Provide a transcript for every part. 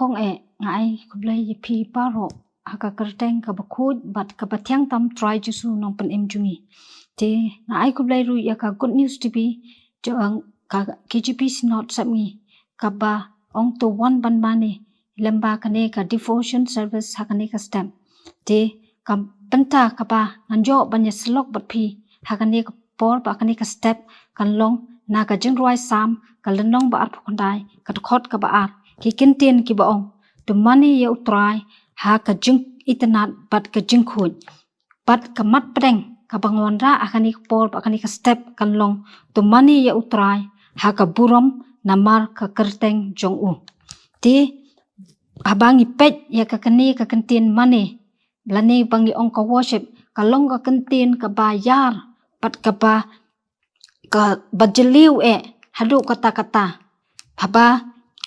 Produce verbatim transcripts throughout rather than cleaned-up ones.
Ong eh, nga ai khublei ïa phi baroh ha ka kyrteng kaba khuid bad kaba thiang tam Trai Jisu Nongpynim jong ngi. Te nga ai khublei ruh ïa ka Good News T V jong ka K J P Synod Sepngi, kaba ong to wan ban mane lyngba kane ka devotion service ha kane ka step. Te ka bynta kaba ngan ïoh ban ïasyllok bad phi ha kane ka por bad kane ka step kan long na ka Jingrwai Salm ka lynnong ba arphew khyndai, ka dkhot kaba ar, ki kyntien kiba ong: To mane ïa U Trai ha ka jingitynnad bad ka jingkhuid. Bad ka mat pdeng kaba nga wanrah ha kane ka por bad kane ka step kan long: To mane ïa U Trai ha ka burom namar ka kyrteng jong u. Te haba ngi peit ïa ka kane ka kyntien mane, lane ba ngi ong ka worship, ka long ka kyntien kaba ïar bad kaba, kaba jylliew eh haduh katta katta. Haba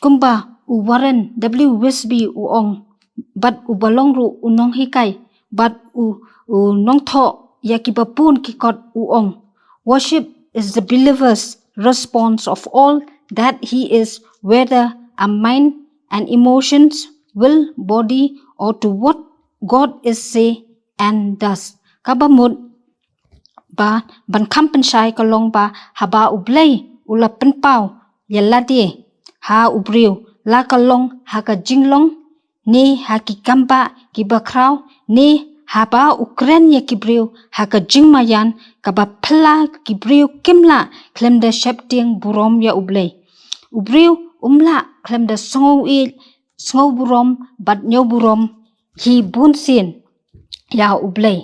kumba u Warren W Wiersbe u ong, bad uba long ruh u nonghikai bad u, u nongthoh ïa kiba bun ki kot, u ong: Worship is the believer's response of all that he is, whether a mind and emotions, will, body, or to what God is say and does. Kaba mut ba ban kham pynshai ka long ba haba U Blei u la pynpaw ïa lade ha u briew, la ka long ha ka jinglong ne ha ki kambah kiba khraw, ne haba u kren ïa ki briew ha ka jingmaïan, kaba phylla ki briew kim lah khlem da sheptieng burom ïa U Blei. U briew um lah khlem da sngew ïeit, sngew burom bad ñiew burom hi bunsien ïa U Blei.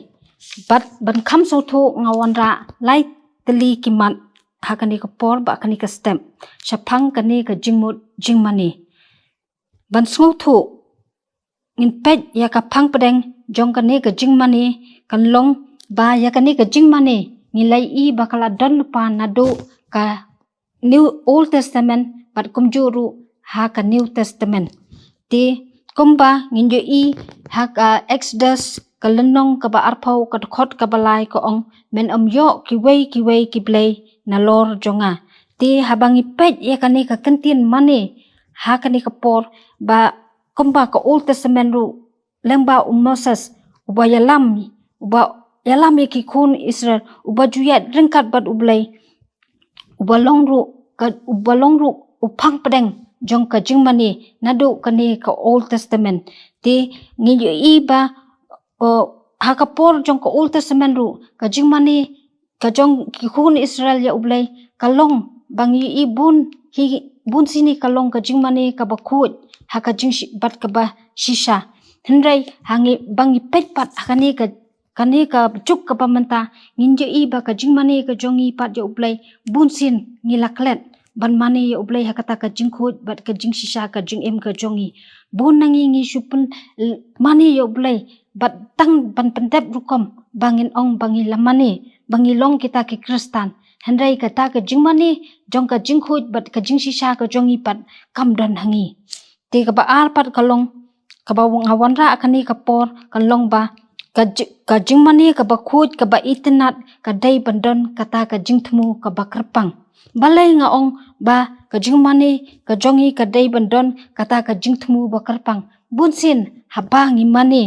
Bad ban kham sngewthuh nga wanrah lai tylli ki mat ha kane ka por bad kane ka step shaphang kane ka jingmut jingmane. Ban sngewthuh, ngin peit ïa ka phang pdeng jong kane ka jingmane, kan long ba ïa kane ka jingmane ngi la ïohi ba ka la don lypa naduh ka New, Old Testament bad kumjuh ruh ha ka New Testament. Te kumba ngin ïohi ha ka Exodus ka lynnong kaba arphew, ka dkhot kaba lai, ka ong: Men ym ïoh kiwei kiwei ki blei nalor jong nga. Te haba ngi peit ïa kane ka kyntien mane ha kane ka por, ba kumba ka Old Testament ruh, lyngba u Moses, uba ïalam, uba ïalam ïa ki khun Israel, uba ju ïaid ryngkat bad U Blei, uba long ruh ka, uba long ruh u phang pdeng jong ka jingmane naduh kane ka Old Testament. Te ngi ïohi ba, uh, ha ka por jong ka Old Testament ruh, ka jingmane ka jong ki khun Israel ïa U Blei ka long ba ngi ïohi bun hi, bunsien hi ka long ka jingmane kaba khuid ha ka jingshi-, bad kaba shisha. Hynrei ha ngi, ba ngi peit pat ha kane ka, kane ka juk kaba mynta, ngin ïohi ba ka jingmane ka jong ngi pat ïa U Blei bunsien ngi la klet ban mane ïa U Blei ha kata ka jingkhuid bad ka jingshisha ka jingim ka jong ngi. Bun na ngi ngi shu pyn-, mane ïa U Blei bad tang ban pyndep rukom ba ngin ong ba ngi la mane, ba ngi long kita ki Khristan. Hynrei kata ka jingmane jong ka jingkhuid bad ka jingshisha ka jong ngi pat kam don ha ngi. Te kaba ar pat ka long, kaba nga wanrah ha kane ka por, kan long ba ka ji-, ka jingmane kaba khuid, kaba itynnad, ka dei ban don kata ka jingthmu kaba kyrpang. Balei nga ong ba ka jingmane ka jong ngi ka dei ban don kata ka jingthmu ba kyrpang? Bunsien haba ngi mane,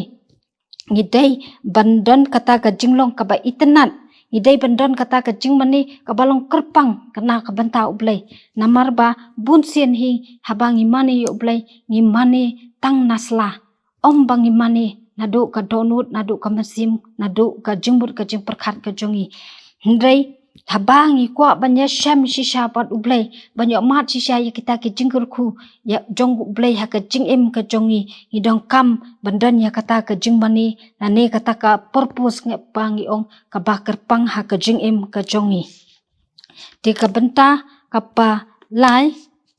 ngi dei ban don kata ka jinglong kaba itynnad, ngi dei ban don kata ka jingmane kaba long kyrpang na ka bynta U Blei. Namar ba bunsien hi haba ngi mane ïa U Blei, ngi mane tang na sla. Ym ba ngi mane naduh ka dohnud, naduh ka mynsiem, naduh ka jingmut ka jingpyrkhat ka jong ngi. Hynrei haba ngi kwah ban ïashem shisha bad U Blei, ban ïohmad shisha ïa kita ki jingkyrkhu ïa jong U Blei ha ka jingim ka jong ngi, ngi donkam ban don ïa kata ka jingmane, lane kata ka purpose, ngi, ba ngi ong, kaba kyrpang ha ka jingim ka jong ngi. Te ka bynta kaba lai,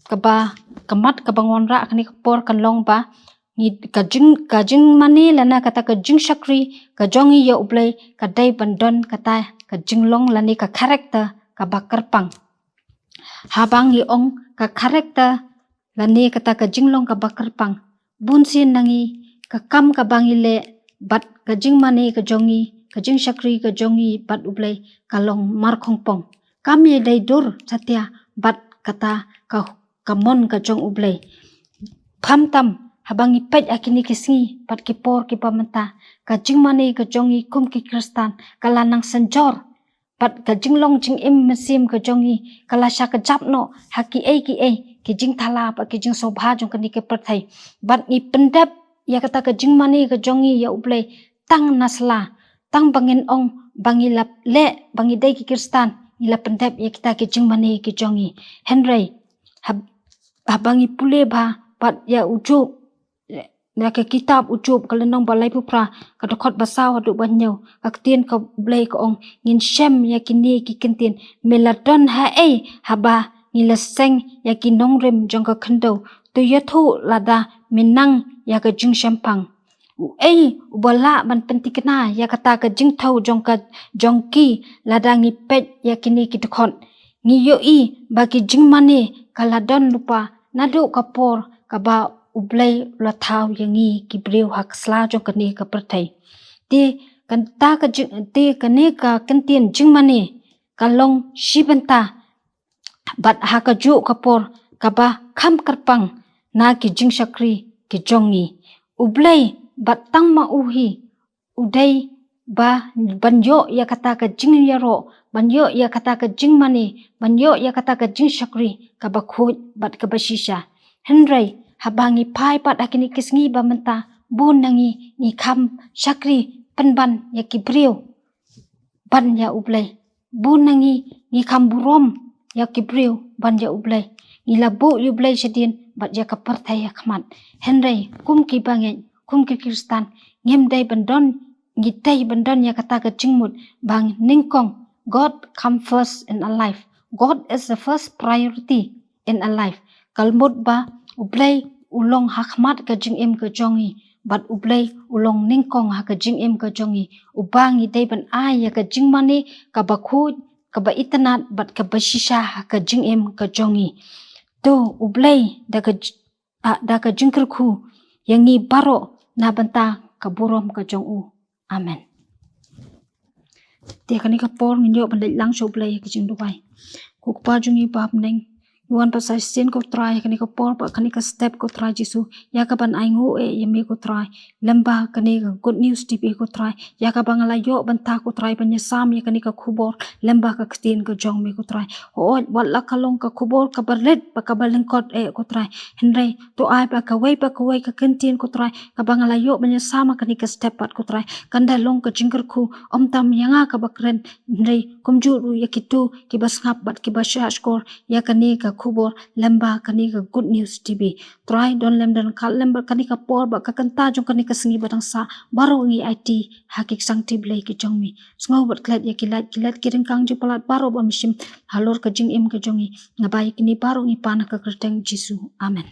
kaba, ka mat kaba nga wanrah ha kane ka por kan long ba ngi, ka jing, ka jingmane lane kata ka jingshakri ka jong ngi ïa U Blei ka dei ban don kata ka jinglong lane ka character kaba kyrpang. Haba ngi ong ka character lane kata ka jinglong kaba kyrpang, bunsien na ngi, ka kam kaba ngi leh bad ka jingmane ka jong ngi, ka jingshakri ka jong ngi bad U Blei ka long markhongpong. Kam ïadei dur satia bad kata ka, ka mon ka jong U Blei. Khamtam Haba ngi peit ha kine ki sngi bad ki por kiba mynta, ka jingmane ka jong ngi kum ki Khristan ka la nang synjor, bad ka jinglong jingim mynsiem ka jong ngi ka la shah kjap noh ha kiei kiei ki jingthala bad ki jingsngewbha jong kane ka pyrthei. Bad ngi pyndep ïa kata ka jingmane ka jong ngi ïa U Blei tang na sla, tang ba ngin ong ba ngi la leh, ba ngi dei ki Khristan, ngi la pyndep ïa kita ki jingmane ki jong ngi. Hynrei hab-, haba ngi pule bha bad ïa u Job, ïa ka kitab u Job, ka lynnong ba laiphew phra, ka dkhot ba saw haduh ba hynñiew, ka ktien ka Blei ka ong, ngin shem ïa kine ki kyntien: Me la don haei haba ngi la seng ïa ki nongrim jong ka khyndew? To ïathuh lada me nang ïa ka jingshemphang. Uei uba lah ban pyntikna ïa kata ka jingthew jong ka, jong ki, lada ngi peit ïa kine ki dkhot? Ngi ïohi ba ki jingmane ka la don lypa naduh ka por kaba U Blei u la thaw ïa ngi ki briew ha ka sla jong kane ka pyrthei. Te kata ka jing-, te kane ka kyntien jingmane ka long shi bynta bad ha kajuh ka por kaba kham kyrpang na ki jingshakri ki jong ngi. U Blei bad tang ma u hi u dei ba ban ïoh ïa kata ka jingïaroh, ban ïoh ïa kata ka jingmane, ban ïoh ïa kata ka jingshakri kaba khuid bad kaba shisha. Hynrei haba ngi phai pat ha kine ki sngi ba mynta, bun na ngi ngi kham shakri pynban ïa ki briew ban ïa U Blei. Bun na ngi ngi kham burom ïa ki briew ban ïa U Blei. Ngi la buh ïa U Blei shadien bad ïa ka pyrthei ha khmat. Hynrei kum ki bangeit, kum ki Khristan, ngim dei ban don, ngi dei ban don ïa kata ka jingmut ba nyngkong, God come first in our life. God is the first priority in our life. Ka mut ba U Blei u long ha khmat ka jingim ka jong ngi, bad U Blei u long nyngkong ha ka jingim ka jong ngi. Uba ngi dei ban ai ïa ka jingmane kaba khuid, kaba itynnad bad kaba shisha ha ka jingim ka jong ngi. To U Blei da ka j-, ah, da ka jingkyrkhu ïa ngi baroh na bynta ka burom ka jong u. Amen. Te kane ka por ngin ïoh ban leit lang sha U Blei ha ka jingduwai. Ko Kpa jong ngi ba ha bneng, ngi wan pat sa shisien ko Trai ha kane ka por bad kane ka step ko Trai Jisu, ïa ka ban ainguh eh ïa me ko Trai lem bad kane ka Good News T V ko Trai, ïa kaba nga la ïoh bynta ko Trai ban ïasam ïa kane ka khubor lem bad ka ktien ka jong me ko Trai. Hooid, wat la ka long ka khubor kaba rit bad kaba lyngkot eh ko Trai, hynrei to ai ba kawei pa kawei ka kyntien ko Trai kaba nga la ïoh ban ïasam ha kane ka step pat ko Trai, kan da long ka jingkyrkhu ym tang ïa nga kaba kren, hynrei kumjuh ruh ïa kito kiba sngap bad kiba shahshkor ïa kane ka khubor lem bad kane ka Good News T V. Trai, don lem don ryngkat lem bad kane ka por bad ka kynta jong kane ka sngi ba dang sah, baroh ngi aiti ha ki ksangti Blei ki jong me. Sngew bad klet ïa ki lait ki lait ki ryngkang jingpalat baroh ba me shim halor ka jingim ka jong ngi. Nga bai ïa kine baroh ngi pan ha ka kyrteng Jisu. Amen.